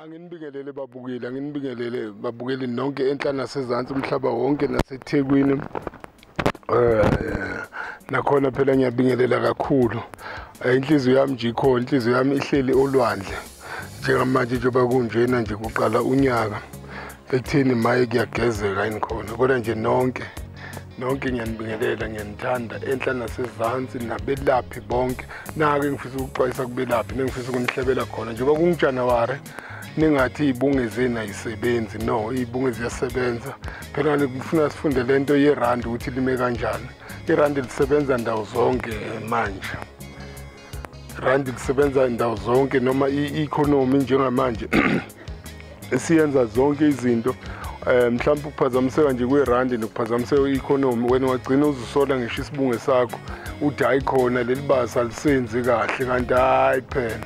Anginibingelele babukeli, anginibingelele babukeli nonke enhla nasezansi umhlaba wonke naseThekwini. Nakhona phela ngiyabingelela kakhulu. Inhliziyo yami nje ikhona, inhliziyo yami ihleli olwandle. Njengamanje njengoba kunjena nje kuqala unyaka. Ekutheni maye kuyagezeka yini khona. Kodwa nje nonke ngiyanibingelela, ngiyanithanda enhla nasezansi nabelaphi bonke. Nake ngifisa ukuxwayisa kubelaphi, nengifisa ukunihlebela khona njengoba kunguJanuary. Ningathi ibunge zena ayisebenzi, no, ibunge ziyasebenza. Phela ngifuna sifunde lento yerandi ukuthi lime kanjani. Irandi lisebenza ndawo zonke manje. Randi lisebenza ndawo zonke noma i-economy njengamanje siyenza zonke izinto. Mhlawumbe ukuphazamiseka nje kwerandi nokuphazamiseka i-economy, wena wagcina uzisola ngisho isibunge sakho uthi hayi khona leli basa alisenzi kahle, kanti hayi phela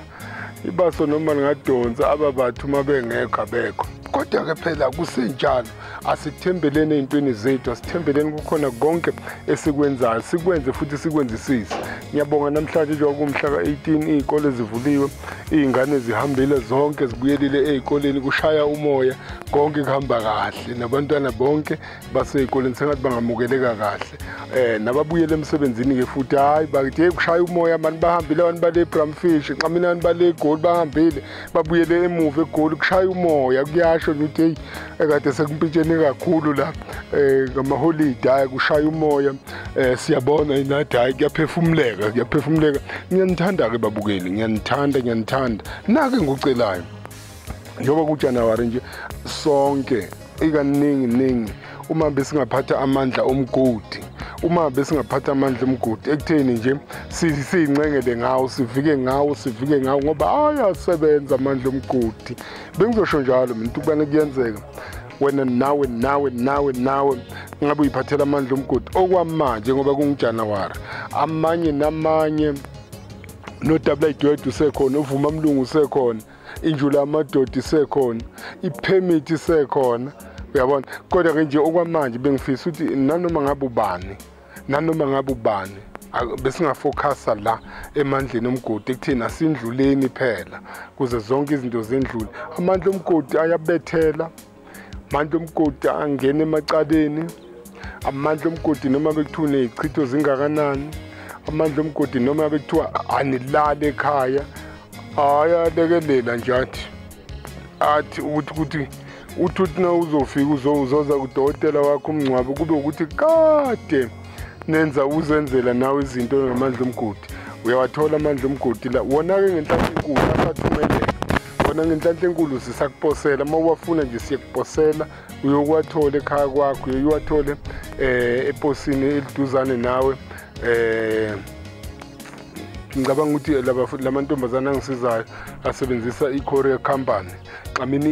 ibaso noma lingadonsa ababathu uma bengekho abekho. Kodwa-ke phela kusenjalo, asithembeleni ey'ntweni zethu, asithembeleni kukhona konke esikwenzayo, sikwenze futhi sikwenzisise. Ngiyabonga namhlanje njengoba kumhla ka-18 iy'kole zivuliwe, iy'ngane zihambile zonke zibuyelile ey'koleni, kushaya umoya, konke kuhamba kahle, nabantwana bonke basey'koleni sengathi bangamukeleka kahle. Nababuyele emsebenzini-ke futhi hhayi bakithi hey kushaya umoya mani, bahambile abantu bale Bramfish, nxamina abantu bale Egoli bahambile babuyele emuva eGoli, kushaya umoya, kuyasho nje ukuthi hey ekade sekumpintshene kakhulu la ngamaholide, hhayi kushaya umoya. Siyabona inathi hhayi kuyaphefumuleka, kuyaphefumuleka. Ngiyanithanda-ke babukeli, ngiyanithanda, ngiyanithanda. Nake ngikucelayo njengoba kuJanuary nje sonke ikaningi ningi uma besingaphatha amandla omgodi, uma besingaphatha amandla omgodi ekutheni nje siyincengele ngawo, sivike ngawo, sivike ngawo, ngoba ayasebenza amandla omgodi. Bengizosho njalo mina ukubana kuyenzeka wena nawe nawe nawe nawe ngabe uyiphathela amandla omgodi okwamanje ngoba kunguJanuary. Amanye namanye noDabula Idwedwe usekhona, uVuma Mlungu usekhona, injula amadoda isekhona, ipermit isekhona, uyabona. Kodwa-ke nje okwamanje bengifisa ukuthi nanoma ngabe ubani, nanoma ngabe ubani besingafocusa la emandleni omgodi ekutheni asindluleni phela kuze zonke izinto zendlule. Amandla omgodi ayabethela, amandla omgodi angena emacaleni, amandla omgodi noma bekuthiwa ney'chitho zingakanani, amandla omgodi noma bekuthiwa anilale ekhaya ayalekelela nje athi ukuthi uthi na uzofika uzoza kudokotela wakho umngcwabo kube ukuthi kade nenza uzenzela nawe izinto ngamandla omgodi. Uyawathola amandla omgodi la wona-ke ngenhlanhla enkulu asathumeleka, wona ngenhlanhla enkulu sisakuposela, uma uwafuna nje siyakuposela, uyokuwathola ekhaya kwakho, uyowathole eposini eliduzane nawe. Ngicabanga ukuthi lamantombazane angisizayo asebenzisa i-courier company, I mean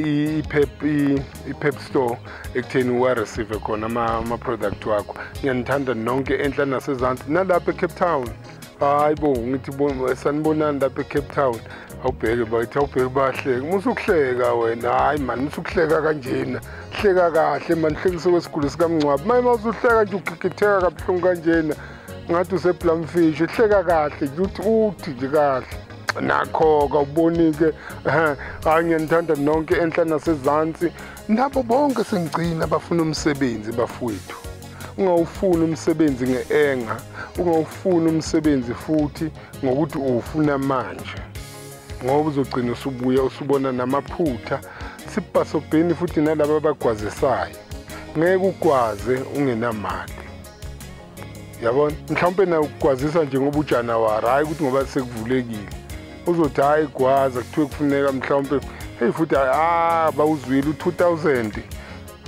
i-Pep store ekutheni uwa-receive khona ama-product wakho. Ngiyanithanda nonke enhla nasezansi nalapha eCape Town. Hayi bo, ngithi sanibonani lapha eCape Town. Awubheke bakithi, awubheke bahleke. Musukuhleka wena, hayi mani, musukuhleka kanjena. Hleka kahle mani, hlekise kwesiguli sikamngcwabo. Maye mawusuhleka nje ugigitheka kabuhlungu kanjena, ngathi useBlamfish. Hleka kahle nje, uthi nje kahle. Nakho-ke awuboni-ke. Hayi ngiyanithanda nonke enhla nasezansi. Nabo bonke sengigcina bafuna umsebenzi bafowethu. Ungawufuni umsebenzi nge-enga, ungawufuni umsebenzi futhi ngokuthi uwufuna manje, ngoba uzogcina usubuya usubona namaphutha. Sibhasobheni futhi nalaba abagwazisayo, ngeke ugwaze ungenamali, yabona. Mhlawumpe na ukugwazisa nje ngoba uJanuary, hhayi ukuthi ngoba sekuvulekile uzothi hhayi gwaza, kuthiwe kufuneka mhlawumpe hey futhi bawuzwile u-2000,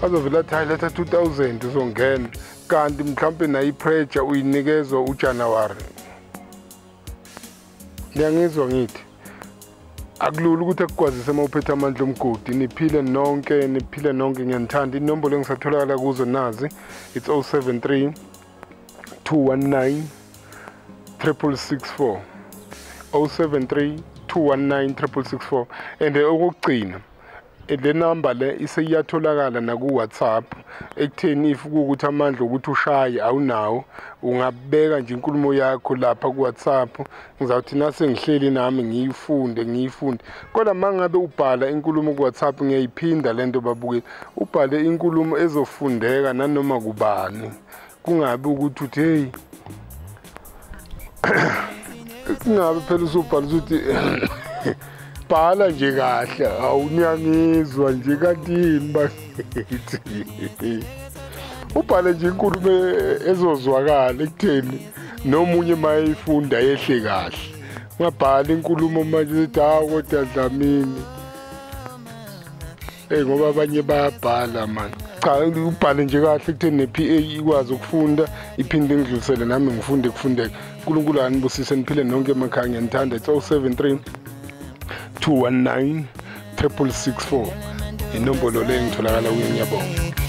azovela athi hayi letha 2000 uzongena, kanti mhlawumpe nayo i-pressure uyinikezwa uJanuary. Ngiyangizwa ngithi akulula ukuthi akugwazise uma uphethe amandla omgodi. Niphile nonke, niphile nonke, ngiyanithanda. Inombolo engisatholakala kuzo nazi, it's 073 219 6664, 073 219 6664. And okokugcina Le number le iseyiyatholakala naku WhatsApp, ekutheni if kuwukuthi amandla ukuthi ushaye awunawo, ungabeka nje inkulumo yakho lapha ku WhatsApp. Ngizawuthi nase ngihleli nami ngiyifunde. Kodwa mangabe ubhala inkulumo ku WhatsApp, ngiyayiphinda lento babukeli, ubhale inkulumo ezofundeka nanoma kubani, kungabi ukuthi uthi hey, kungabe phela usubhala ukuthi bhala nje kahle, awunyangizwa nje kanti yini bakithi. Ubhale nje inkulumo ezozwakala ekutheni nomunye mayifunda yehle kahle. Ungabhala inkulumo manje uthi hawu kodwa Dlamini, hey, ngoba abanye bayabhala man. Cha, ubhale nje kahle ekutheni ne-PA ikwazi ukufunda iphinde ingidlulisele nami ngifunde kufundeke. uNkulunkulu anibusise, niphile nonke emakhaya, ngiyanithanda. It's 073 219 6664 inombolo le ngitholakala kuyo. Ngiyabonga.